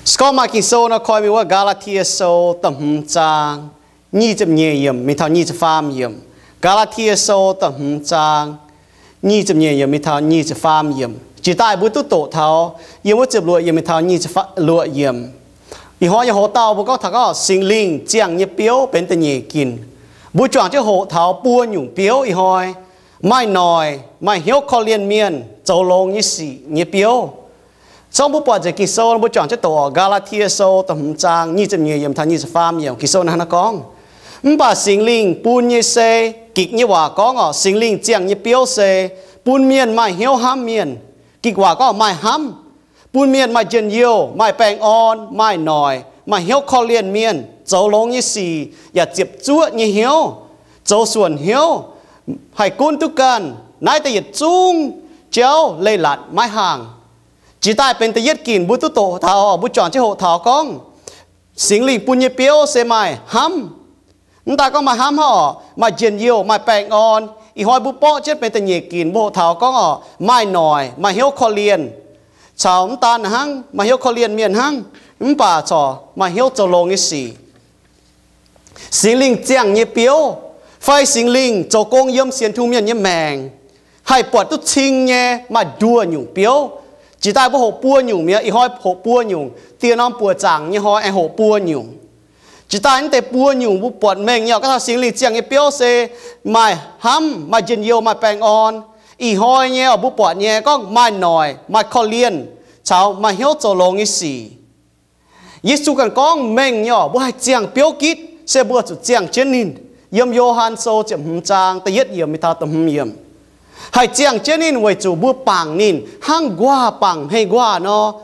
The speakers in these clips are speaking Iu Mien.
Se gorngv maaih Ging-Sou nor koi mingh wuov Gaa^laa^tie Sou da'hmz zaang nyic ziepc nyeic yiemc mingh taux nyic ziepc faam yiemc. Gaa^laa^tie Sou da'hmz zaang nyic ziepc nyeic yiemc mingh taux nyic ziepc faam yiemc. Jiex daaih mbuo duqv doqc taux yiem wuov ziepc luoqc yiemc mingh taux nyic ziepc luoqc yiemc. Ih hnoi nyei hoc-dauh mbuo gorngv taux gorngv Singx Lingh ziangh nyei biouv benx da'nyeic ginc. Mbuo juangc jienv hoqc taux buo nyungc biouv ih hnoi. Maaih noic, maaih hnyouv korv-lienh mienh zoux longx nyei sic nyei biouv. Zorngv mbuo buatc nzengc Ging-Sou, mbuo juangc jienv doqc oc. Gaa^laa^tie Sou da'hmz zaang nyic ziepc nyeic yiemc taux nyic ziepc faam yiemc, Ging-Sou hnangv naaiv gorngv, Mv baac Singx Lingh bun nyei se, Gikc nyei waac gorngv oc, Singx Lingh ziangh nyei biouv se bun mienh maaih hnyouv hnamv mienh. Gikc waac gorngv maaih hnamv, bun mienh maaih njien-youh, maaih baengh orn, maaih noic, maaih hnyouv korv-lienh mienh, zoux longx nyei sic, yaac ziepc zuoqv nyei hnyouv, zoux suonc hnyouv, haih gunv duqv ganh. Naaiv deix yietc zungv jauv leiz-latc maiv haangh. Jiex daaih benx da'yietv ginc mbuo duqv doqc taux, mbuo juangc jienv hoqc taux gorngv Singx Lingh bun nyei biouv se maaih hnamv. Mv daaih gorngv maaih hnamv hnangv oc, maaih njien-youh, maaih baengh orn. Ih hnoi mbuo borqv jienv benx da'nyeic ginc mbuo hoqc taux gorngv oc, maaih noic, maaih hnyouv korv-lienh, caux mv daan hnangv maaih hnyouv korv-lienh mienh hnangv, mv baac corc maaih hnyouv zoux longx nyei sic. Singx Lingh ziangh nyei biouv, fai Singx Lingh zoux gong yiem sienx Tin-Hungh mienh nyei maengc, haih buatc duqv cing nyei maaih nduoh nyungc biouv. Jiex daaih mbuo hoqc buo nyungc mi'aqv. Ih hnoi hoqc buo nyungc. Dieh norm buoqc zaangc nyei hnoi aengx hoqc buo nyungc. Jiex daaih naaiv deix buo nyungc mbuo buatc mengh nyei oc, gorngv taux Singx Lingh ziangh nyei biouv se maaih hnamv, maaih njien-youh, maaih baengh orn. Ih hnoi nyei oc, mbuo buatc nyei gorngv maaih noic, maaih korv-lienh, caux maaih hnyouv zoux longx nyei sic. Yesu ganh gorngv mengh nyei oc, mbuo haih ziangh biouv gitv se mbuo zuqc ziangh jienv ninh. Yiem Yo^han Sou ziepc hmz zaang da'yietv yiemc mingh taux da'hmz yiemc, haih ziangh jienv ninh weic zuqc mbuo bangc ninh hnangv nquaah bangc hmei nquaah nor.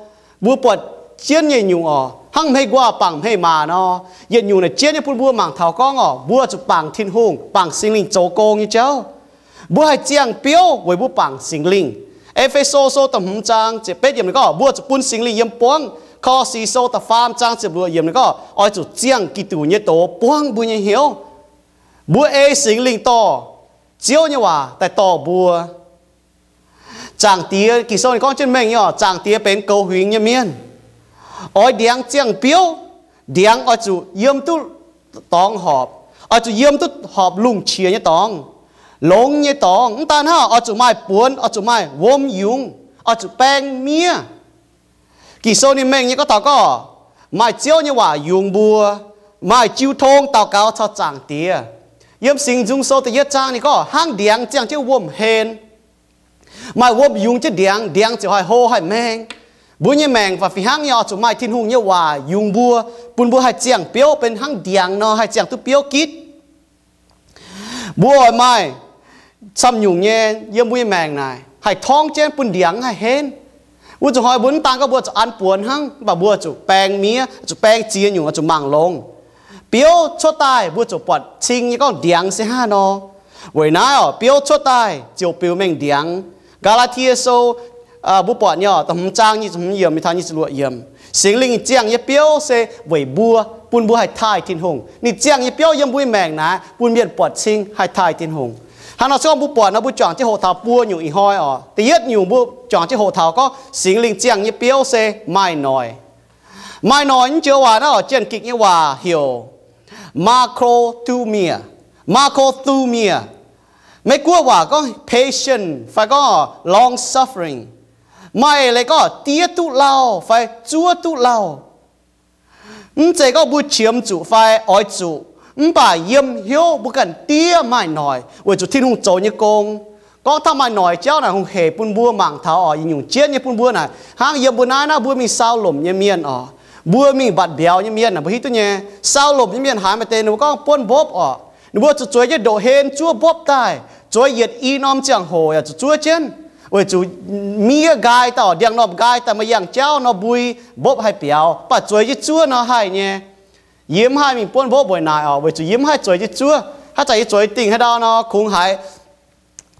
Mbuo buatc jienv nyei nyungc oc, hnangv hmei nquaah bangc hmei maac nor. Yietc nyungc naaic jienv nyei bun mbuo mangc taux gorngv oc, mbuo zuqc bangc Tin-Hungh, bangc Singx Lingh zoux gong nyei jauv. Mbuo haih ziangh biouv weic mbuo bangc Singx Lingh. E^fe^so Sou da'hmz zaang ziepc betv yiemc ninh gorngv mbuo zuqc bun Singx Lingh yiem buangv. Ko^lo^si Sou da'faam zaang ziepc luoqc yiemc ninh gorngv oix zuqc ziangh Giduc nyei doz buangv mbuo nyei hnyouv. Mbuo ei Singx Lingh dorh Ziouv nyei waac daaih dorh mbuo. Zaangc Diex, Ging-Sou ninh gorngv jienv mengh nyei oc, Zaangc Diex benx goux huingx nyei mienh. Oix ndiangx ziangh biouv, ndiangx oix zuqc yiem duqv dorngx horpc, oix zuqc yiem duqv horpc lungh qiex nyei dorngx, longx nyei dorngx. Mv daan hnangv, oix zuqc maaih buonx, oix zuqc maaih wuom yungz, oix zuqc baeng miev. Ging-Sou ninh mengh nyei gorngv taux gorngv maaih Ziouv nyei waac yungz mbuo, maaih jiu tong daux gaux caux Zaangc Diex. Yiem Singx Nzung Sou da'yietv zaang ninh gorngv hnangv ndiangx ziangh jienv wuom-hlen, maaih wuom yungz jienv ndiangx, ndiangx ziouc haih hlo haih maeng. Mbuo nyei maengc baac fih hnangv nyei, oix zuqc maaih Tin-Hungh nyei waac yungz mbuo, bun mbuo haih ziangh biouv benx hnangv ndiangx nor haih ziangh duqv biouv gitv. Mbuo oix maaih camv nyungc nyei yiem mbuo nyei maengc naaic haih torngv jienv bun ndiangx haih henv. Wuov zuqc hnoi mbuo mv daan gorngv mbuo zuqc an buonx hnangv, mv baac mbuo zuqc baeng miev, zuqc baeng ziex nyungc, zuqc mangc longx. Biouv cuotv daaih mbuo zuqc buatc cing nyei gorngv ndiangx se hnangv nor. Weic naaiv oc, biouv cuotv daaih ziouc biux mengh ndiangx. Gaa^laa^tie Sou, mbuo buatc nyei oc, da'hmz zaang nyic ziepc hmz yiemc mingh taux nyic ziepc luoqc yiemc. Singx Lingh ziangh nyei biouv se weic mbuo, bun mbuo haih taaih Tin-Hungh. Ninh ziangh nyei biouv yiem mbuo nyei maengc naaic bun mienh buatc cing haih taaih Tin-Hungh. Hnangv nor se gorngv mbuo buatc nor, mbuo juangc jienv hoqc taux buo nyungc ih hnoi oc. Da'yietv nyungc mbuo juangc jienv hoqc taux gorngv Singx Lingh ziangh nyei biouv se maaih noic. Maaih noic nyei joux waac naaiv oc, Janx-Gikc nyei waac heuc macrothumia. Macrothumia, Meiv-Guoqv waac gorngv patience fai gorngv long suffering. Maaih leiz gorngv diev duqv lauh fai zuov duqv lauh. Mv zeiz gorngv mbuo qiemx zuqc fai oix zuqc, mv baac yiem hnyouv mbuo ganh diev maaih noic weic zuqc Tin-Hungh zoux nyei gong. Gorngv taux maaih noic jauv naaic hungh hec bun mbuo mangc taux oc, yietc nyungc jienv nyei bun mbuo naaic hnangv yiem mbuo naaiv naaiv mbuo mingh sau lomc nyei mienh oc, mbuo mingh mbatc mbiauz nyei mienh naaic mbuo hiuv duqv nyei. Sau lomc nyei mienh haaix maaih deix ninh mbuo gorngv buonv mbopv oc, ninh mbuo zuqc zueiz jienv ndoqc hlen zuov mbopv daaih, zueiz yietc i norm ziangh hoc yaac zuqc zuov jienv, weic zuqc miev nqaai daaih oc, ndiangx-normh nqaai daaih maaih yangh jauv nor mbui, mbopv haih biaux, mv baac zueiz jienv zuov nor haih nyei. Yie mv haih mingh buonv mbopv weic naaic oc, weic zuqc yie mv haih zueiz jienv zuov. Haaix zanc yie zueiz dingh haaix ndau nor kungx haiz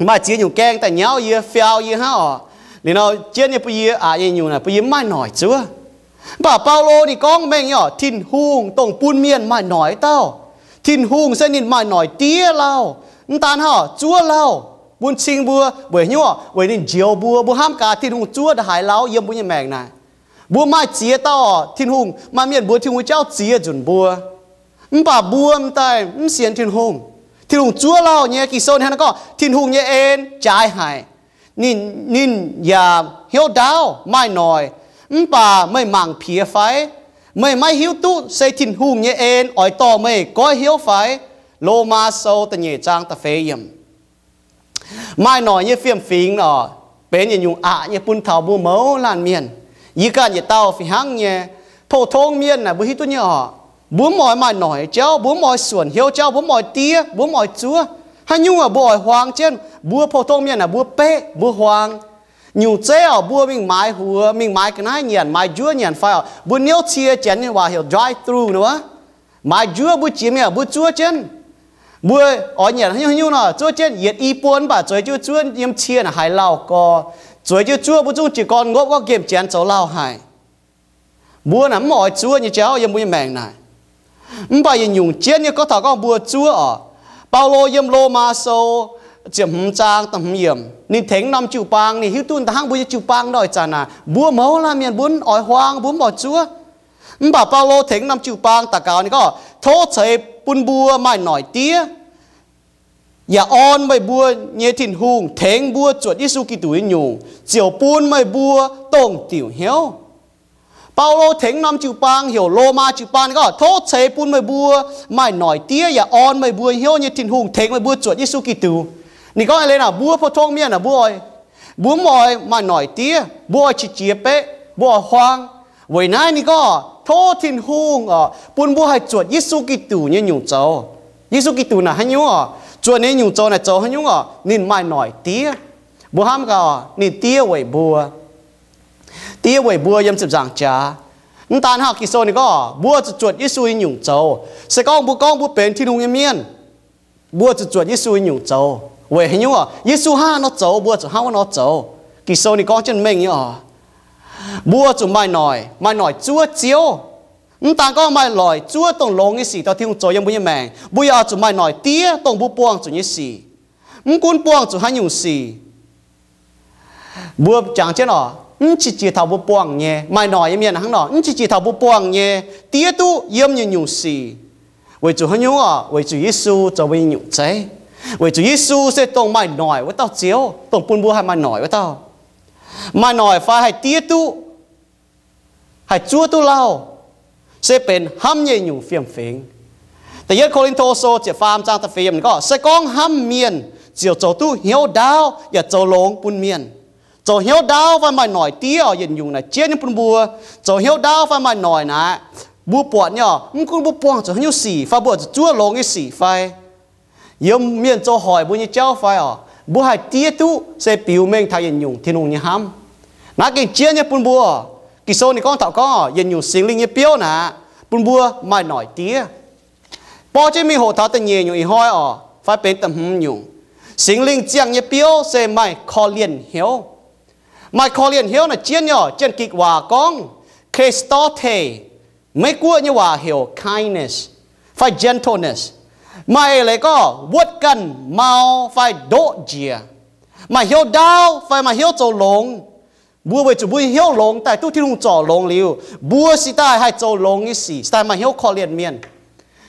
maaih ziex nyungc gaeng daaih nyauv yie, fiau yie hnangv oc. Liuz nor jienv nyei bun yie aqc nyei nyungc naaic bun yie mv maaih noic zuov. Mv baac Baulo ninh gorngv mengh nyei oc, Tin-Hungh dongh bun mienh maaih noic wuov dauh. Tin-Hungh se ninh maaih noic diev lauh, mv daan hnangv oc, zuov lauh, bun cing mbuo weic hnyouv oc, weic ninh njoux mbuo, mbuo hnamv gaax Tin-Hungh zuov ndongc haaix lauh yiem mbuo nyei maengc naaic. Mbuo maaih ziex dauh Tin-Hungh, maaih mienh mbuox Tin-Hungh nyei jauv ziex nzunc mbuo, mv baac mbuo m'daaih mv sienx Tin-Hungh. Tin-Hungh zuov lauh nyei. Ging-Sou ninh hnangv naaiv gorngv, Tin-Hungh nyei en jaaix haic, ninh, ninh yaac hnyouv ndaauv, maaih noic. Mv baac meih mangc piex fai? Meih maiv hiuv duqv se Tin-Hungh nyei en oix dorh meih goiv hnyouv fai? Lomaa Sou da'nyeic zaang da'feix yiemc. Maaih noic nyei fiem-fingx oc, benx yietc nyungc aqc nyei bun taux mbuo mouz laanh mienh. Yie ganh yietc dauh fih hnangv nyei. Pou-tong mienh naaic mbuo hiuv duqv nyei oc, mbuo mv oix maaih noic jauv, mbuo mv oix suonc hnyouv jauv, mbuo mv oix diev, mbuo mv oix zuov. Haaix nyungc aah, mbuo oix huaang jienv. Mbuo pou-tong mienh naaic mbuo beqv, mbuo huaang. Nyungc zeiv oc, mbuo mingh maaiz huox, mingh maaiz ga'naaiv nyanc, maaiz njuov nyanc fai oc, mbuo niouv cie, Janx nyei waac heuc drive-thru nor. Maaiz njuov mbuo jiex mingh oc, mbuo zuov jienv. Mbuo oix nyanc haaix nyungc haaix nyungc nor, zuov jienv yietc i buon, mv baac zueiz jienv zuov yiem cie naaic haiz lauh gorx. Zueiz jienv zuov mbuo zungv jiez gorn ngopv gorngv nqemh Janx zoux lauh haic. Mbuo naaic mv oix zuov nyei jauv yiem mbuo nyei maengc naaic. Mv baac yietc nyungc jienv nyei gorngv taux gorngv mbuo zuov oc. Baulo yiem Lomaa Sou ziepc hmz zaang da'hmz yiemc, ninh tengx norm jiu-baang, ninh hiuv duqv hnangv mbuo nyei jiu-baang ndoih zanc naaic, mbuo mouz laanh mienh mbuo mv oix huaang, mbuo mv oix zuov. Mv baac Baulo tengx norm jiu-baang daux gaux, ninh gorngv, tov ceix bun mbuo maaih noic diev, yaac orn meih mbuo nyei Tin-Hungh tengx mbuo zuotc Yesu Giduc nyei nyungc, ziouc bun meih mbuo dongh diuc hnyouv. Baulo tengx norm jiu-baang heuc Lomaa jiu-baang, ninh gorngv, tov ceix bun meih mbuo maaih noic diev yaac orn meih mbuo hnyouv nyei Tin-Hungh tengx meih mbuo zuotc Yesu Giduc. Ninh gorngv eix leiz naaic, mbuo pou-tong mienh naaic, mbuo oix, mbuo mv oix maaih noic diev, mbuo oix qiex jiez beqv, mbuo oix huaang. Weic naaiv ninh gorngv tov Tin-Hungh oc, bun mbuo haih zuotc Yesu Giduc nyei nyungc zoux. Yesu Giduc naaic haaix nyungc oc? Zuotc ninh nyei nyungc zoux naaic zoux haaix nyungc oc? Ninh maaih noic diev. Mbuo hnamv gaax, ninh diev weic mbuo. Diev weic mbuo yiem ziepc nzaangc jaax. Mv daan hnangv, Ging-Sou ninh gorngv mbuo zuqc zuotc Yesu nyei nyungc zoux. Se gorngv mbuo gorngv mbuo benx Tin-Hungh nyei mienh, mbuo zuqc zuotc Yesu nyei nyungc zoux. Weic haaix nyungc oc? Yesu hnangv haaix nor zoux, mbuo zuqc hnangv wuov nor zoux. Ging-Sou ninh gorngv jienv mengh nyei oc. Mbuo zuqc maaih noic, maaih noic zuov Ziouv. Mv daan gorngv maaih noic zuov dongh longx nyei sic dorh Tin-Hungh zoux yiem mbuo nyei maengc, mbuo yaac oix zuqc maaih noic diev dongh mbuo buangh zuqc nyei sic. Mv gunv buangh zuqc haaix nyungc sic, mbuo jangx jienv oc, mv qiex jiez taux mbuo buangh nyei. Maaih noic nyei mienh hnangv nor, mv qiex jiez taux mbuo buangh nyei, diev duqv yiem nyungc-nyungc sic. Weic zuqc haaix nyungc oc? Weic zuqc Yesu zoux mbuo nyei nyungc zeiv. Weic zuqc Yesu se dongh maaih noic wuov dauh Ziouv, dongh bun mbuo haih maaih noic wuov dauh. Maaih noic fai haih diev duqv, haih zuov duqv lauh, se benx hnamv nyei nyungc fiem-fingx. Da'yietv Ko^lin^to Sou ziepc faam zaang da'feix yiemc ninh gorngv, se gorngv hnamv mienh ziouc zoux duqv hnyouv ndaauv yaac zoux longx bun mienh. Zoux hnyouv ndaauv fai maaih noic diev oc, yietc nyungc naaic jienv nyei bun mbuo. Zoux hnyouv ndaauv fai maaih noic naaic, mbuo buatc nyei oc, mv gunv mbuo buangh zuqc haaix nyungc sic fai mbuo zuqc zuov longx nyei sic fai yiem mienh zoux hoic mbuo nyei jauv fai oc, mbuo haih diev duqv se biux mengh taux yietc nyungc Tin-Hungh nyei hnamv. Naaiv gengh jienv nyei bun mbuo. Ging-Sou ninh gorngv taux gorngv yietc nyungc Singx Lingh nyei biouv naaic bun mbuo maaih noic diev. Borv jienv mingh hoqc taux da'nyeic nyungc ih hnoi oc, fai benx da'hmz nyungc. Singx Lingh ziangh nyei biouv se maaih korv-lienh hnyouv. Maaih korv-lienh hnyouv naaic jienv nyei oc, Janx-Gikc waac gorngv Khe^sto^te, Meiv-Guoqv nyei waac heuc kindness fai gentleness. Maaih eix leiz gorngv wuotv ganh mau fai ndoqv njiec. Maaih hnyouv ndaauv fai maaih hnyouv zoux longx. Mbuo weic zuqc mbuo nyei hnyouv longx daaih duqv Tin-Hungh zorc longx liuz, mbuo cingx daaih haih zoux longx nyei sic, cingx daaih maaih hnyouv korv-lienh mienh.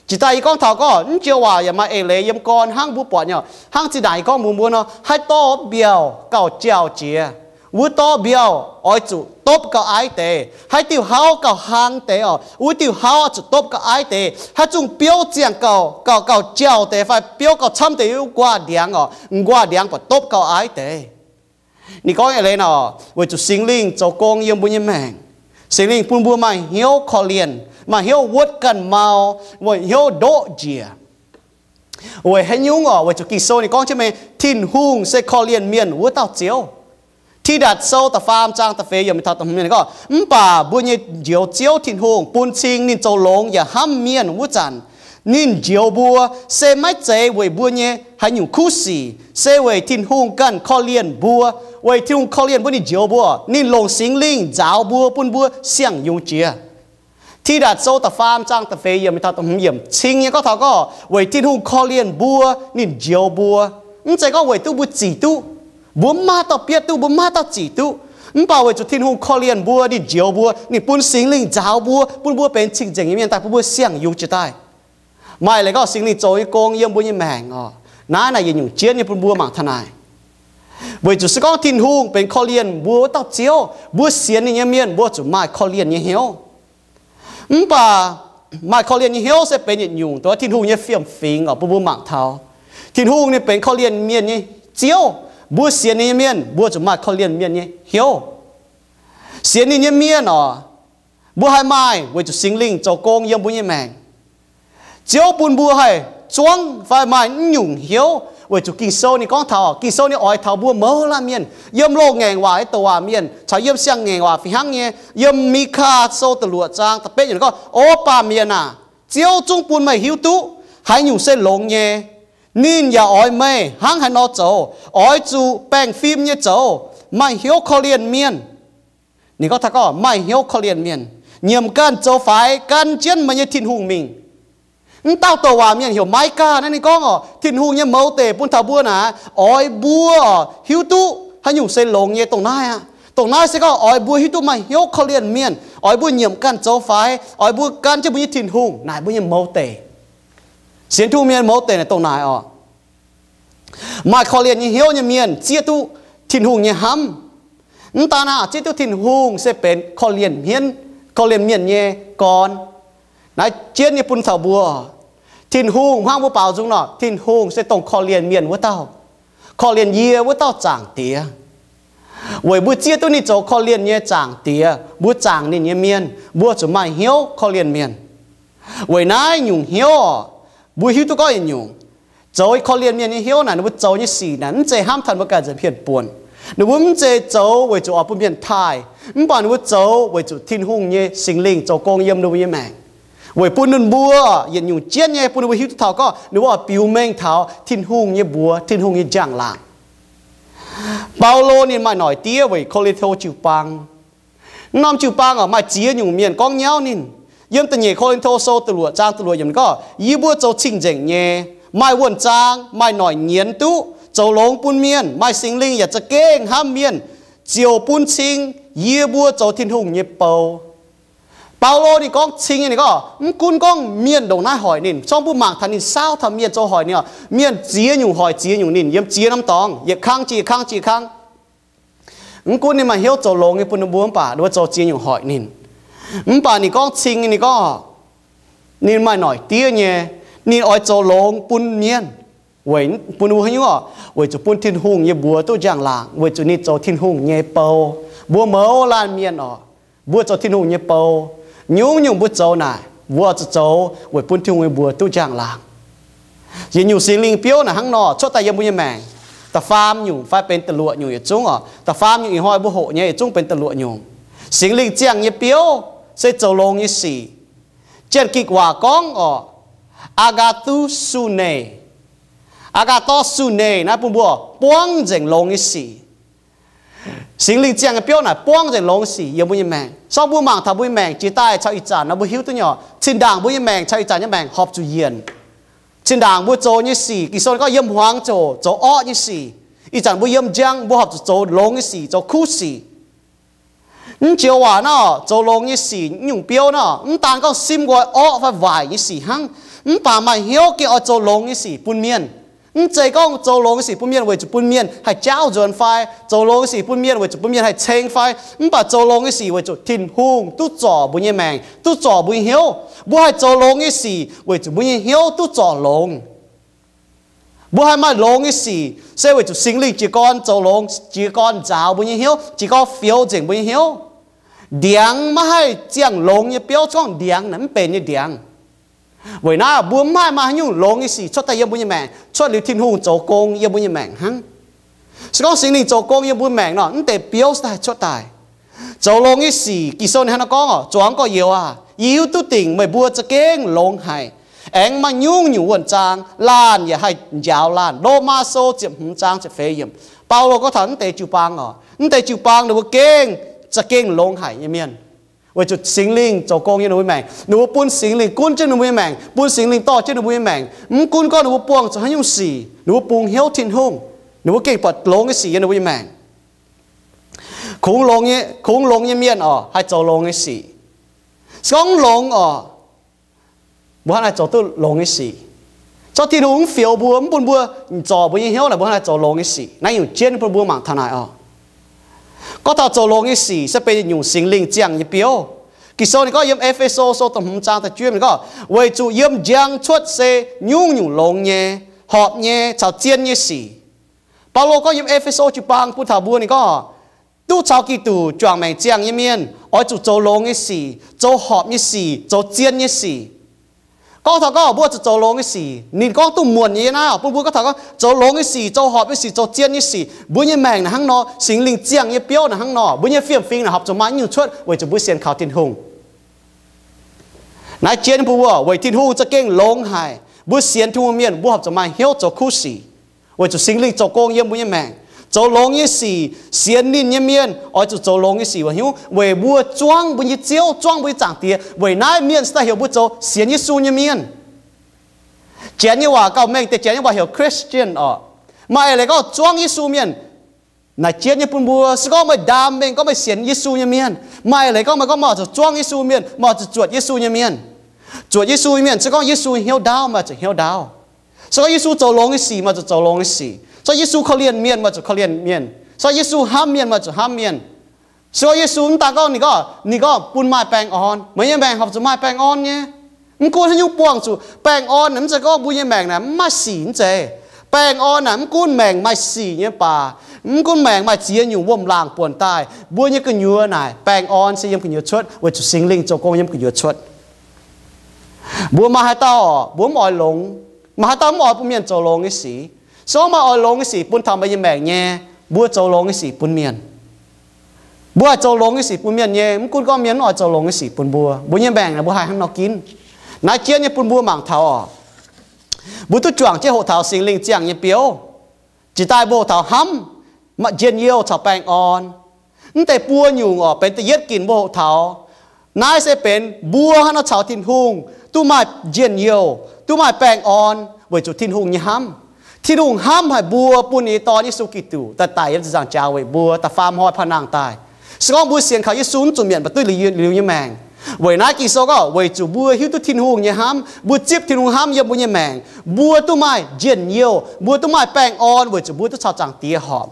Jiex daaih yie gorngv taux gorngv mv joux waac yaac maaih eix leiz yiem gorn hnangv mbuo buatc nyei, hnangv zinh ndaangc yie gorngv mbuox mbuo nor, haaix dorh mbiauh gauh jauh jiex, wuov dorh mbiauh oix zuqc dopv gauh aiv deix. Haaix diuh hauv gauh hlang deix oc, wuov diuh hauv oix zuqc dopv gauh aiv deix. Haaix zungh biouv ziangh gauh, gauh, gauh jauh deix fai biouv gauh camv deix, wuov nquaah ndiangx oc, nquaah ndiangx buatc dopv gauh aiv deix. Ninh gorngv eix leiz nor, weic zuqc Singx Lingh zoux gong yiem mbuo nyei maengc. Singx Lingh bun mbuo maaih hnyouv korv-lienh, maaih hnyouv wuotv ganh mau, maaih hnyouv ndoqv njiec. Weic haaix nyungc oc? Weic zuqc Ging-Sou ninh gorngv jienv meih, Tin-Hungh se korv-lienh mienh wuov dauh Ziouv. Tidatc Sou da'faam zaang da'feix yiemc taux da'hmz gorngv, mv baac mbuo nyei Njoux Ziouv Tin-Hungh bun cing ninh zoux longx yaac hnamv mienh wuov zanc, ninh njoux mbuo se maiv zeiz weic mbuo nyei haaix nyungc kuv sic, se weic Tin-Hungh ganh korv-lienh mbuo. Weic Tin-Hungh korv-lienh mbuo, ninh njoux mbuo, ninh longc Singx Lingh nzaaux mbuo, bun mbuo siang-yungz jiex. Tidatc Sou da'faam zaang da'feix yiemc taux da'hmz yiemc cing nyei gorngv taux gorngv, weic Tin-Hungh korv-lienh mbuo, ninh njoux mbuo. Mv zeiz gorngv weic duqv mbuo zic duqv, mbuo mv maaih dauh bietv duqv, mbuo mv maaih dauh zic duqv. Mv baac weic zuqc Tin-Hungh korv-lienh mbuo, ninh njoux mbuo, ninh bun Singx Lingh nzaaux mbuo, bun mbuo benx cing-nzengc nyei mienh daaih, bun mbuo siang-yungz jiez daaih. Maaih leiz gorngv Singx Lingh zoux nyei gong yiem mbuo nyei maengc oc, naaiv naaic yietc nyungc jienv nyei bun mbuo mangc taux naaic. Weic zuqc se gorngv Tin-Hungh benx korv-lienh mbuo wuov dauh Ziouv, mbuo sienx ninh nyei mienh mbuo zuqc maaih korv-lienh nyei hnyouv. Mv baac maaih korv-lienh nyei hnyouv se benx yietc nyungc dongh Tin-Hungh nyei fiem-fingx oc, bun mbuo mangc taux Tin-Hungh ninh benx korv-lienh mienh nyei Ziouv. Mbuo sienx ninh nyei mienh mbuo zuqc maaih korv-lienh mienh nyei hnyouv. Sienx ninh nyei mienh oc, mbuo haih maaih weic zuqc Singx Lingh zoux gong yiem mbuo nyei maengc. Ziouv bun mbuo haih zuangv fai maaih naaiv nyungc hnyouv, weic zuqc Ging-Sou ninh gorngv taux, Ging-Sou ninh oix taux mbuo mouz laanh mienh, yiem loz-ngaengc waac nyei douc waac mienh caux yiem siang-ngaengc waac fih hnangv nyei. Yiem Mi^kaa Sou da'luoqc zaang da'betv yiemc ninh gorngv, O baamh mienh aah! Ziouv zungv bun meih hiuv duqv haaix nyungc se longx nyei. Ninh yaac oix meih hnangv haaix nor zoux. Oix zuqc baengh fim nyei zoux, maaih hnyouv korv-lienh mienh. Ninh gorngv, gorngv maaih hnyouv korv-lienh mienh, nyiemc ganh zoux faix, gan jienv meih nyei Tin-Hungh mingh. Mv dauh douc waac mienh heuc Maigaa naaiv ninh gorngv oc, Tin-Hungh nyei mouz deic bun taux mbuo naaic, oix mbuo hiuv duqv haaix nyungc se longx nyei dongh naaiv aqv. Dongh naaiv se gorngv oix mbuo hiuv duqv maaih hnyouv korv-lienh mienh, oix mbuo nyiemc ganh zoux faix, oix mbuo gan jienv mbuo nyei Tin-Hungh naaic mbuo nyei mouz deic. Sienx Tin-Hungh mienh mouz deic naaic dongh naaic oc. Maaih korv-lienh nyei hnyouv nyei mienh zieqv duqv Tin-Hungh nyei hnamv. Mv daan aqv, zieqv duqv Tin-Hungh se benx korv-lienh hmien, korv-lienh mienh nyei gorn. Naaiv jienv nyei bun taux mbuo, Tin-Hungh hnangv mbuo baaux nzung nor, Tin-Hungh se dongh korv-lienh mienh wuov dauh, korv-lienh yie wuov dauh Zaangc Diex. Weic mbuo zieqv duqv ninh zoux korv-lienh nyei Zaangc Diex, mbuo zaangc ninh nyei mienh mbuo zuqc maaih hnyouv korv-lienh mienh. Weic naaiv nyungc hnyouv oc, mbuo hiuv duqv gorngv yietc nyungc, zoux korv-lienh mienh nyei hnyouv naaic ninh mbuo zoux nyei sic naaic mv zeiz hnamv taux mbuo ganh nza'hmien buonc. Ninh mbuo mv zeiz zoux weic zuqc oix bun mienh taaih, mv baac ninh mbuo zoux weic zuqc Tin-Hungh nyei Singx Lingh zoux gong yiem ninh mbuo nyei maengc, weic bun ninh mbuo yietc nyungc jienv nyei bun ninh mbuo hiuv duqv taux gorngv ninh mbuo oix biux mengh taux Tin-Hungh nyei mbuox, Tin-Hungh nyei njang-laangc. Baulo ninh maaih noic diev weic Ko^lin^to jiu-baang. Naaiv norm jiu-baang oc, maaih ziex nyungc mienh gorngv nyauv ninh. Yiem da'nyeic Ko^lin^to Sou da'luoqc zaang da'luoqc yiemc ninh gorngv, yie mbuo zoux cing-nzengc nyei, maaih wuonh zaang, maaih noic nyienz duqv, zoux longx bun mienh, maaih Singx Lingh yaac za'gengh hnamv mienh, ziouc bun cing yie mbuo zoux Tin-Hungh nyei bou. Baulo ninh gorngv cing nyei, ninh gorngv mv gunv gorngv mienh ndongc naaiv hoic ninh, gorngv mbuo mangc taux ninh saauv taux mienh zoux hoic ninh oc, mienh ziex nyungc hoic ziex nyungc ninh yiem ziex norm dorngx, yietc kangv jiex yietc kangv jiex yietc kangv. Mv gunv ninh maaih hnyouv zoux longx nyei bun ninh mbuo mv baac ninh mbuo zoux ziex nyungc hoic ninh. Mv baac ninh gorngv cing nyei, ninh gorngv ninh maaih noic diev nyei, ninh oix zoux longx bun mienh, weic bun ninh mbuo haaix nyungc oc? Weic zuqc bun Tin-Hungh nyei mbuox duqv njang-laangc, weic zuqc ninh zoux Tin-Hungh nyei bou. Mbuo mouz laanh mienh oc, mbuo zoux Tin-Hungh nyei bou. Nyungc-nyungc mbuo zoux naaic mbuo zuqc zoux weic bun Tin-Hungh nyei mbuox duqv njang-laangc. Yietc nyungc Singx Lingh biouv naaic hnangv nor cuotv daaih yiem mbuo nyei maengc. Da'faam nyungc fai benx da'luoqc nyungc yietc zungv oc. Da'faam nyungc ih hnoi mbuo hoqc nyei yietc zungv benx da'luoqc nyungc. Singx Lingh ziangh nyei biouv se zoux longx nyei sic. Janx-Gikc waac gorngv oc, agathosune. Agathosune naaiv bun mbuo buangv nzengc longx nyei sic. Singx Lingh ziangh nyei biouv naaic buangv nzengc longx nyei sic yiem mbuo nyei maengc. Sorng mbuo mangc taux mbuo nyei maengc jiex daaih caux ih zanc nor mbuo hiuv duqv nyei oc, zinh ndaangc mbuo nyei maengc caux ih zanc nyei maengc horpc zuqc yienc. Zinh ndaangc mbuo zoux nyei sic, Ging-Sou gorngv yiem hmuangx zoqc zoux orqv nyei sic. Ih zanc mbuo yiem njang mbuo horpc zuqc zoux longx nyei sic, zoux kuv sic. Mv joux waac nor, zoux longx nyei sic nyungc biouv nor, mv daan gorngv simv nqoi orqv fai waaic nyei sic hnangv, mv baac maaih hnyouv gengh oix zoux longx nyei sic bun mienh. Mv zeiz gorngv zoux longx nyei sic bun mienh weic zuqc bun mienh haih jaauv nzuonx fai zoux longx nyei sic bun mienh weic zuqc bun mienh haih ceng fai, mv baac zoux longx nyei sic weic zuqc Tin-Hungh duqv zorc mbuo nyei maengc, duqv zorc mbuo nyei hnyouv. Mbuo haih zoux longx nyei sic weic zuqc mbuo nyei hnyouv duqv zorc longx. Mbuo haih maaih longx nyei sic se weic zuqc Singx Lingh jiez gorn zoux longx, jiez gorn nzaaux mbuo nyei hnyouv, jiez gorn fioux nzengc mbuo nyei hnyouv. Ndiangx maiv haih ziangh longx nyei biouv, gorngv ndiangx naaic mv benx nyei ndiangx. Weic naaiv mbuo mv haih maaih haaix nyungc longx nyei sic cuotv daaih yiem mbuo nyei maengc, cuotv liuz Tin-Hungh zoux gong yiem mbuo nyei maengc hnangv. Se gorngv Singx Lingh zoux gong yiem mbuo maengc nor, mv deix biouv se daaih cuotv daaih. Zoux longx nyei sic, Ging-Sou ninh hnangv naaiv gorngv oc, Zuangx gorx-youz aah! Yie hiuv duqv dingc meih mbuo za'gengh longx haic, aengx maaih nyungc-nyungc wuonh zaang, laanh yaac haih njaaux laanh. Lomaa Sou ziepc hmz zaang ziepc feix yiemc, Baulo gorngv taux mv deix jiu-baang oc, mv deix jiu-baang ninh mbuo gengh za'gengh longx haic nyei mienh. Weic zuqc Singx Lingh zoux gong yiem ninh mbuo maengc, ninh mbuo bun Singx Lingh gunv jienv ninh mbuo nyei maengc, bun Singx Lingh dorh jienv ninh mbuo nyei maengc. Mv gunv gorngv ninh mbuo buangh zuqc haaix nyungc sic, ninh mbuo bungx hnyouv Tin-Hungh, ninh mbuo gengh buatc longx nyei sic yiem ninh mbuo nyei maengc. Kungx longx nyei mienh oc, haih zoux longx nyei sic. Se gorngv mv longx oc, mbuo hnangv naaic zoux duqv longx nyei sic. Zorqv Tin-Hungh mv fioux mbuo, mv bun mbuo zorc mbuo nyei hnyouv naaic, mbuo hnangv naaic zoux longx nyei sic. Naaiv nyungc jienv bun mbuo mangc taux naaic oc. Gorngv taux zoux longx nyei sic se benx nyungc Singx Lingh ziangh nyei biouv. Ging-Sou ninh gorngv yiem E^fe^so sou da'hmz zaang da'juov ninh gorngv, weic zuqc yiem njang cuotv se nyungc-nyungc longx nyei, horpc nyei caux zien nyei sic. Baulo gorngv yiem E^fe^so jiu-baang bun taux mbuo ninh gorngv, duqv caux Giduc juangc maengc ziangh nyei mienh oix zuqc zoux longx nyei sic, zoux horpc nyei sic, zoux zien nyei sic. Gorngv taux gorngv mbuo zuqc zoux longx nyei sic, ninh gorngv duqv muonc nyei naaiv oc, bun mbuo gorngv taux gorngv zoux longx nyei sic, zoux horpc nyei sic, zoux zien nyei sic, mbuo nyei maengc naaic hnangv nor, Singx Lingh ziangh nyei biouv naaic hnangv nor, mbuo nyei fiem-fingx naaic horpc zuqc maaih nyungc cuotv weic zuqc mbuo sienx kaux Tin-Hungh. Naaiv jienv bun mbuo weic Tin-Hungh za'gengh longx haic. Mbuo sienx Tin-Hungh mienh mbuo horpc zuqc maaih hnyouv zoux kuv sic, weic zuqc Singx Lingh zoux gong yiem mbuo nyei maengc. Zoux longx nyei sic, sienx ninh nyei mienh oix zuqc zoux longx nyei sic weic hnyouv weic mbuo zuangv mbuo nyei Ziouv, zuangv mbuo nyei Zaangc Diex. Weic naaiv mienh se daaih heuc mbuo zoux sienx Yesu nyei mienh. Janx nyei waac gauh mengh deix, Janx nyei waac heuc Christian oc. Maaih eix leiz gorngv zuangv Yesu mienh. Naaic jienv nyei bun mbuo, se gorngv meih ndaam mengh gorngv meih sienx Yesu nyei mienh, maaih eix leiz gorngv meih gorngv meih oix zuqc zuangv Yesu mienh, meih oix zuqc zuotc Yesu nyei mienh. Zuotc Yesu nyei mienh se gorngv Yesu hnyouv ndaauv, meih oix zuqc hnyouv ndaauv. Se gorngv Yesu zoux longx nyei sic, meih oix zuqc zoux longx nyei sic. Se gorngv Yesu korv-lienh mienh, meih oix zuqc korv-lienh mienh. Se gorngv Yesu hnamv mienh, meih oix zuqc hnamv mienh. Se gorngv Yesu mv daan gorngv ninh gorngv, ninh gorngv bun maaih baengh orn, meih nyei maengc horpc zuqc maaih baengh orn nyei. Mv gunv haaix nyungc buangh zuqc baengh orn naaic, mv zeiz gorngv mbuo nyei maengc naaic mv maaih sic, mv zeiz. Baengh orn naaic mv gunv maengc maaih sic nyei baac, mv gunv maengc maaih ziex nyungc wuom-laangc buonc daaih, mbuo nyei gu'nyuoz naaic baengh orn se yiem gu'nyuoz cuotv weic zuqc Singx Lingh zoux gong yiem gu'nyuoz cuotv. Mbuo maaih haaix dauh mbuo mv oix longx? Maaih haaix dauh mv oix bun mienh zoux longx nyei sic? Se gorngv maaih oix longx nyei sic bun taux meih nyei maengc nyei, mbuo zoux longx nyei sic bun mienh. Mbuo haih zoux longx nyei sic bun mienh nyei, mv gunv gorngv mienh mv oix zoux longx nyei sic bun mbuo. Mbuo nyei maengc naaic mbuo haih hnangv nor ginv. Naaiv jienv nyei bun mbuo mangc taux oc. Mbuo duqv juangc jienv hoqc taux Singx Lingh ziangh nyei biouv. Jiex daaih mbuo hoqc taux hnamv, njien-youh caux baengh orn. Mv deix buo nyungc oc, benx da'yietv ginc mbuo hoqc taux. Naaiv se benx mbuo hnangv nor caux Tin-Hungh duqv maaih njien-youh, duqv maaih baengh orn weic zuqc Tin-Hungh nyei hnamv. Tin-Hungh hnamv haic mbuo, bun ninh nyei Dorn Yesu Giduc daaih daic yiem ziepc nzaangc jaax weic mbuo, da'faam hnoi paan nangh daaih. Se gorngv mbuo sienx kaux Yesu mv zuqc mietc, mv baac duqv liuz nyei maengc. Weic naaiv Ging-Sou gorngv weic zuqc mbuo hiuv duqv Tin-Hungh nyei hnamv, mbuo zipv Tin-Hungh hnamv yiem mbuo nyei maengc, mbuo duqv maaih njien-youh, mbuo duqv maaih baengh orn weic zuqc mbuo duqv caux Zaangc Diex horpc.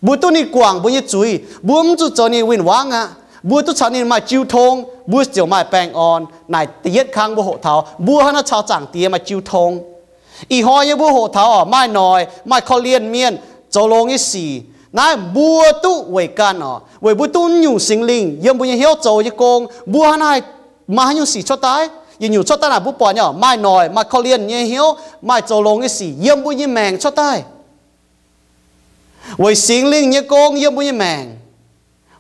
Mbuo duqv ninh guangc mbuo nyei zuiz, mbuo mv zuqc zoux ninh win-wangv aqv. Mbuo duqv caux ninh maaih jiu tong, mbuo ziouc maaih baengh orn. Naaic da'yietv kangv mbuo hoqc taux mbuo hnangv naaiv caux Zaangc Diex maaih jiu tong. Ih hnoi nyei mbuo hoqc taux oc, maaih noic, maaih korv-lienh mienh, zoux longx nyei sic. Naaiv mbuo duqv weic ganh oc, weic mbuo duqv nyungc Singx Lingh yiem mbuo nyei hnyouv zoux nyei gong, mbuo hnangv naaiv maaih haaix nyungc sic cuotv daaih? Yietc nyungc cuotv daaih naaic mbuo buatc nyei oc, maaih noic, maaih korv-lienh nyei hnyouv, maaih zoux longx nyei sic yiem mbuo nyei maengc cuotv daaih. Weic Singx Lingh nyei gong yiem mbuo nyei maengc,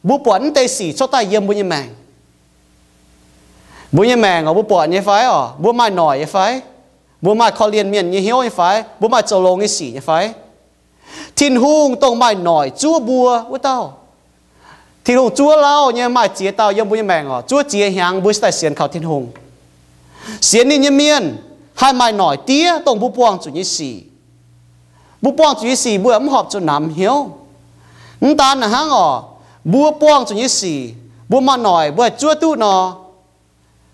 mbuo buatc mv deix sic cuotv daaih yiem mbuo nyei maengc. Mbuo nyei maengc oc, mbuo buatc nyei fai oc? Mbuo maaih noic nyei fai? Mbuo maaih korv-lienh mienh nyei hnyouv nyei fai? Mbuo maaih zoux longx nyei sic nyei fai? Tin-Hungh dongh maaih noic zuov mbuo wuov dauh. Tin-Hungh zuov lauh nyei maaih ziex dauh yiem mbuo nyei maengc oc. Zuov ziex hnyangx mbuo cingx daaih sienx kaux Tin-Hungh. Sienx ninh nyei mienh haih maaih noic diev dongh mbuo buangh zuqc nyei sic. Mbuo buangh zuqc nyei sic mbuo mv horpc zuqc namx hnyouv. Mv daan naaic hnangv oc, mbuo buangh zuqc nyei sic, mbuo maaih noic mbuo haih zuov duqv nor,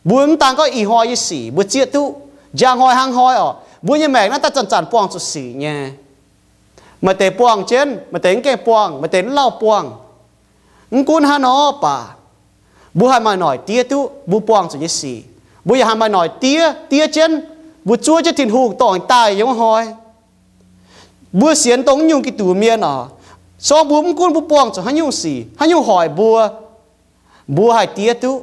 mbuo mv daan gorngv ih hnoi nyei sic mbuo zieqv duqv, njang hnoi hnangv hnoi oc, mbuo nyei maengc naaiv daaih zanc-zanc buangh zuqc sic nyei. Maaih deix buangh jienv, maaih deix mv gaengh buangh, maaih deix mv lauh buangh. Mv gunv hnangv nor baac, mbuo haih maaih noic diev duqv mbuo buangh zuqc nyei sic. Mbuo yaac haih maaih noic diev, diev jienv, mbuo zuov jienv Tin-Hungh dorh daaih yiem wuov hnoi. Mbuo sienx dongh nyungc Giduc mienh oc, se gorngv mbuo mv gunv mbuo buangh zuqc haaix nyungc sic, haaix nyungc hoic mbuo, mbuo haih diev duqv.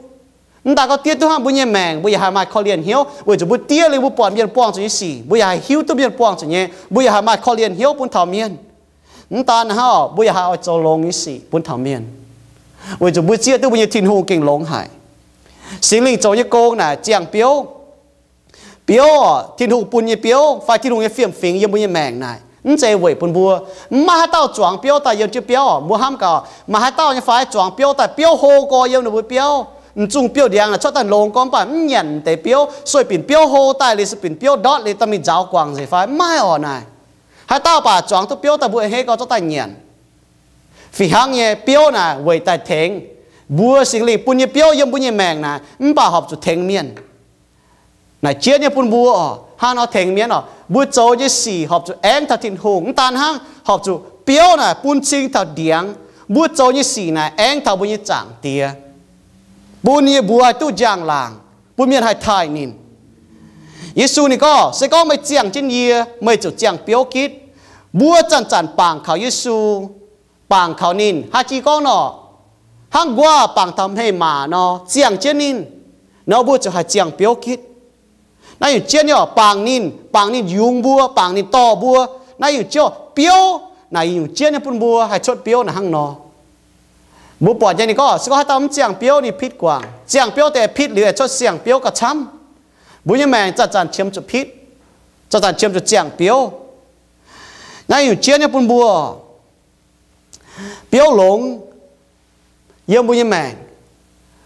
Mv daan gorngv diev duqv hnangv, mbuo nyei maengc mbuo yaac haih maaih korv-lienh hnyouv, weic zuqc mbuo diev liuz mbuo buatc mienh buangh zuqc nyei sic, mbuo yaac haih hiuv duqv mienh buangh zuqc nyei, mbuo yaac haih maaih korv-lienh hnyouv bun taux mienh. Mv daan hnangv, mbuo yaac haih oix zoux longx nyei sic bun taux mienh, weic zuqc mbuo zieqv duqv mbuo nyei Tin-Hungh gengh longx haic. Singx Lingh zoux nyei gong naaic ziangh biouv. Biouv oc, Tin-Hungh bun nyei biouv fai Tin-Hungh nyei fiem-fingx yiem mbuo nyei maengc naaic, mv zeiz weic bun mbuo. Mv maaih haaix dauh zuangx biouv daaih yiem jienv biauv oc. Mbuo hnamv gaax, maaih haaix dauh nyei fai zuangx biouv daaih, biouv hlo gorx yiem ninh mbuo biauv, m'zungh biouv-ndiangx naaic cuotv daaih longx gorx, mv baac mv nyanc deix biouv, sueih binc biouv hlo daaih liuz, sueih binc biouv ndortv liuz, dorh mingh nzaaux guangc nzengc fai? Mv maaih oc naaic. Haaix dauh baac zuangx duqv biouv daaih mbuo a'hneiv gorx zorqv daaih nyanc. Fih hnangv nyei biouv naaic weic daaih tengx. Mbuo Singx Lingh bun nyei biouv yiem mbuo nyei maengc naaic mv baac horpc zuqc tengx mienh. Naaic jienv nyei bun mbuo oc, hnangv nor tengx mienh oc. Mbuo zoux nyei sic horpc zuqc aengv taux Tin-Hungh. Mv daan hnangv horpc zuqc biouv naaic bun cing taux ndiangx. Mbuo zoux nyei sic naaic aengv taux mbuo nyei Zaangc Diex, bun ninh nyei mbuox haih duqv njang-laangc, bun mienh haih taaih ninh. Yesu ninh gorngv, Se gorngv meih ziangh jienv yie, meih ziouc ziangh biouv gitv. Mbuo zanc-zanc bangc kaux Yesu, bangc kaux ninh, haaix jih gorngv nor, hnangv nquaah bangc taux hmei-maac nor, ziangh jienv ninh, nor mbuo ziouc haih ziangh biouv gitv. Naaiv nyungc jienv nyei oc, bangc ninh, bangc ninh yungz mbuo, bangc ninh dorh mbuo. Naaiv nyungc jienv biouv naaic nyungc jienv nyei bun mbuo haih cuotv biouv naaic hnangv nor. Mbuo buatc nyei ninh gorngv, se gorngv haaix dauh mv ziangh biouv ninh pitv guangc. Ziangh biouv deix pitv liuz aengx cuotv ziangh biouv gauh camv. Mbuo nyei maengc zanc-zanc qiemx zuqc pitv, zanc-zanc qiemx zuqc ziangh biouv. Naaiv nyungc jienv nyei bun mbuo biouv longx yiem mbuo nyei maengc.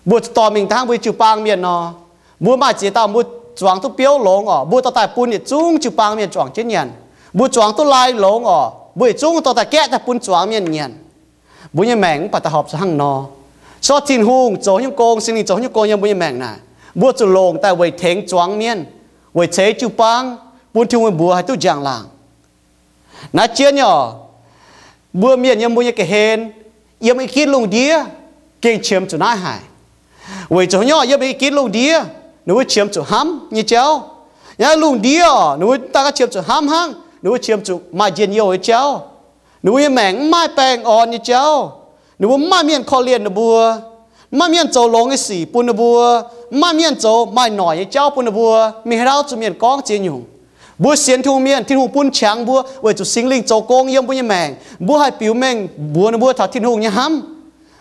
Mbuo dorh mingh dangh mbuo nyei jiu-baang mienh nor, mbuo maaih ziex dauh mbuo zuangx duqv biouv longx oc, mbuo dorh daaih bun yietc zungv jiu-baang mienh juangc jienv nyanc. Mbuo zuangx duqv lai longx oc, mbuo yietc zungv dorh daaih gaeqv daaih bun zuangx mienh nyanc. Mbuo nyei maengc mv baac daaih horpc zuqc hnangv nor. Se gorngv Tin-Hungh zoux nyungc gong, Singx Lingh zoux nyungc gong yiem mbuo nyei maengc naaic, mbuo zuqc longc daaih weic tengx zuangx mienh, weic ceix jiu-baang, bun Tin-Hungh nyei mbuox haih duqv njang-laangc. Naaiv jienv nyei oc, mbuo mienh yiem mbuo nyei ga'hlen, yiem i ginv lungh ndiev gengh qiemx zuqc naaiv haic. Weic zuqc haaix nyungc? Yiem i ginv lungh ndiev ninh mbuo qiemx zuqc hnamv nyei jauv. Yiem lungh ndiev oc, ninh mbuo mv daan gorngv qiemx zuqc hnamv hnangv, ninh mbuo qiemx zuqc maaih njien-youh nyei jauv. Ninh mbuo nyei maengc mv maaih baengh orn nyei jauv. Ninh mbuo mv maaih mienh korv-lienh ninh mbuo, mv maaih mienh zoux longx nyei sic bun ninh mbuo, mv maaih mienh zoux maaih noic nyei jauv bun ninh mbuo, mingh haaix ndau zuqc mienh gorngv ziex nyungc. Mbuo sienx Tin-Hungh mienh, Tin-Hungh bun qangx mbuo weic zuqc Singx Lingh zoux gong yiem mbuo nyei maengc. Mbuo haih biux mengh mbuox ninh mbuo taux Tin-Hungh nyei hnamv.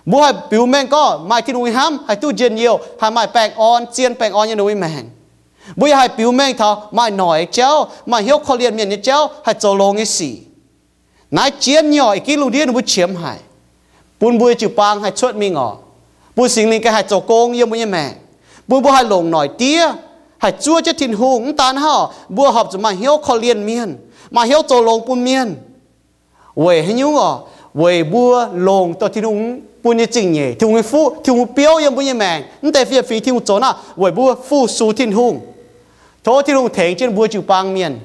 Mbuo haih biux mengh gorngv maaih Tin-Hungh nyei hnamv haih duqv njien-youh, haih maaih baengh orn, zien baengh orn yiem ninh mbuo nyei maengc. Mbuo yaac haih biux mengh taux maaih noic nyei jauv, maaih hnyouv korv-lienh mienh nyei jauv, haih zoux longx nyei sic. Naaiv jienv nyei oc, i ginv lungh ndiev ninh mbuo qiemx haic, bun mbuo nyei jiu-baang haih cuotv mingh oc, bun Singx Lingh ganh haih zoux gong yiem mbuo nyei maengc, bun mbuo haih longc noic diev, haih zuov jienv Tin-Hungh. Mv daan hnangv, mbuo horpc zuqc maaih hnyouv korv-lienh mienh, maaih hnyouv zoux longx bun mienh. Weic haaix nyungc oc? Weic mbuo longc douh Tin-Hungh bun nyei zingh nyeic, Tin-Hungh nyei fuqv, Tin-Hungh biouv yiem mbuo nyei maengc, mv deix fiem-fingx Tin-Hungh zoux naaiv weic mbuo fu-sux Tin-Hungh. Tov Tin-Hungh tengx jienv mbuo jiu-baang mienh,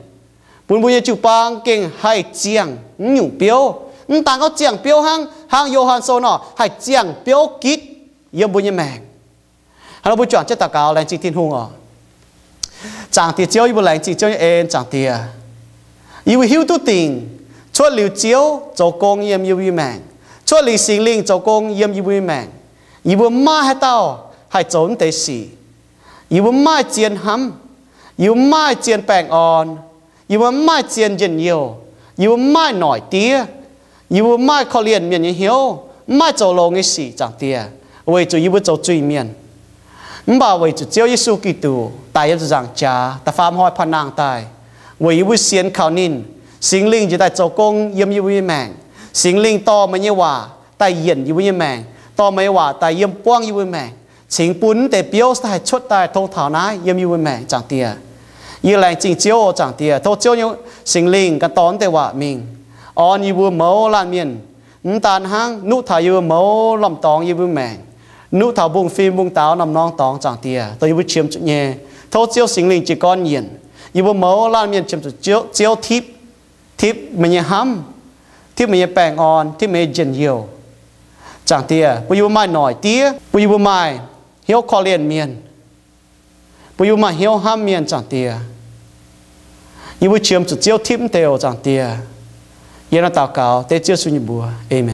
bun mbuo nyei jiu-baang gengh haih ziangh mv nyungc biouv. Mv daan gorngv ziangh biouv hnangv, hnangv Yo^han Sou nor, haih ziangh biouv gitv yiem mbuo nyei maengc. Hnangv nor mbuo juangc jienv daux gaux laengz zingh Tin-Hungh oc. Zaangc Diex Ziouv, yie mbuo laengz zingh Ziouv nyei en, Zaangc Diex. Yie mbuo hiuv duqv dingc, cuotv liuz Ziouv zoux gong yiem yie mbuo nyei maengc, cuotv liuz Singx Lingh zoux gong yiem yie mbuo nyei maengc, yie mbuo mv maaih haaix dauh haih zoux mv deix sic. Yie mbuo mv maaih zien hnamv, yie mbuo mv maaih zien baengh orn, yie mbuo mv maaih zien njien-youh, yie mbuo mv maaih noic diev, yie mbuo mv maaih korv-lienh mienh nyei hnyouv, mv maaih zoux longx nyei sic, Zaangc Diex, weic zuqc yie mbuo zoux zuiz-mienh. Mv baac weic zuqc Ziouv Yesu Giduc daic yiem ziepc nzaangc jaax, da'faam hnoi paan-nangh daaih, weic yie mbuo sienx kaux ninh, Singx Lingh njiec daaih zoux gong yiem yie mbuo nyei maengc. Singx Lingh dorh meih nyei waac daaih yienc yie mbuo nyei maengc, dorh meih nyei waac daaih yiem buangv yie mbuo maengc, cingx bun mv deix biouv daaih haih cuotv daaih tong taux naaiv yiem yie mbuo maengc, Zaangc Diex. Yie laengz zingh Ziouv oc, Zaangc Diex. Tov Ziouv nyei Singx Lingh ganh dorh mv deix waac mingh, orn yie mbuo mouz laanh mienh. Mv daan hnangv, nuqv taux yie mbuo mouz lomh dorngx yie mbuo maengc, nuqv taux mbungv-fim mbungv-daaux norm-norm dorngx, Zaangc Diex, dongh yie mbuo qiemx zuqc nyei. Tov Ziouv Singx Lingh jiez gorn yienc yie mbuo mouz laanh mienh, qiemx zuqc Ziouv tipv, tipv meih nyei hnamv, tipv meih nyei baengh orn, tipv meih nyei njien-youh, Zaangc Diex, bun yie mbuo maaih noic diev, bun yie mbuo maaih hnyouv korv-lienh mienh, bun yie mbuo maaih hnyouv hnamv mienh, Zaangc Diex. Yie mbuo qiemx zuqc Ziouv tipv mv deix oc, Zaangc Diex. Yie naaiv daux gaux dengv Ziouv Yesu nyei mbuox. Aamen.